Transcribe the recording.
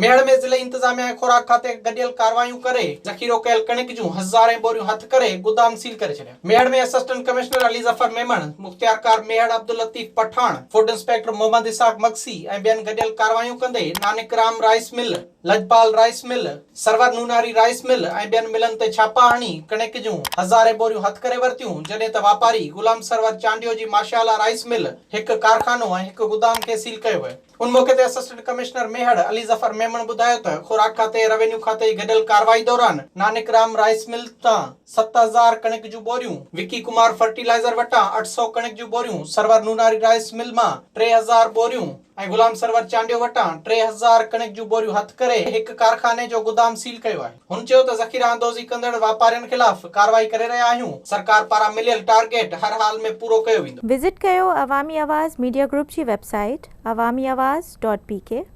ميهڙ ۾ ضلعي انتظاميا ۽ خوراڪ کاتي گڏيل ڪارروايون ڪري ذخيرو ڪيل ڪڻڪ جون هزارين ٻوريون هٿ ڪري گدام سيل ڪري ڇڏيا. ميهڙ ۾ اسسٽنٽ ڪمشنر علي ظفر ميمڻ، مختيارڪار ميهڙ عبداللطيف پٺاڻ، فوڊ انسپيڪٽر محمد اسحاق مگسي ۽ ٻين گڏيل ڪارروايون ڪندي Nanak Ram rice mill, Lajpal rice mill, Sarwar Nonari rice mill ۽ ٻين ملن تي ڇاپا هڻي ڪڻڪ جون هزارين ٻوريون هٿ ڪري ورتيون، جڏهن ته واپاري غلام سرور چانڊيو جي ماشاءالله رائيس مل، هڪ ڪارخانو ۽ هڪ گدام کي سيل ڪيو ويو. ان موقعي تي اسسٽنٽ ڪمشنر ميهڙ علي ظفر ميمڻ ٻڌايو ته خوراڪ کاتي ۽ روينيو کاتي جي گڏيل ڪارروائي دوران نانڪ رام رائيس مل تان 7000 ڪڻڪ جون ٻوريون، وڪي ڪمار فرٽيلائيزر وٽان 800 ڪڻڪ جون ٻوريون، سرور نوناري رائيس مل مان 3000 ٻوريون ۽ غلام سرور چانڊيو وٽان 3000 ڪڻڪ جون ٻوريون هٿ ڪري هڪ ڪارخاني جو گدام سيل ڪيو آهي. هن چيو ته ذخيره اندوزي ڪندڙ واپارين خلاف ڪارروائي ڪري رهيا آهيون، سرڪار پاران مليل ٽارگيٽ هر حال ۾ پورو ڪيو ويندو. وزٽ ڪيو عوامي آواز ميڊيا گروپ جي website Awami Awaz dot P K.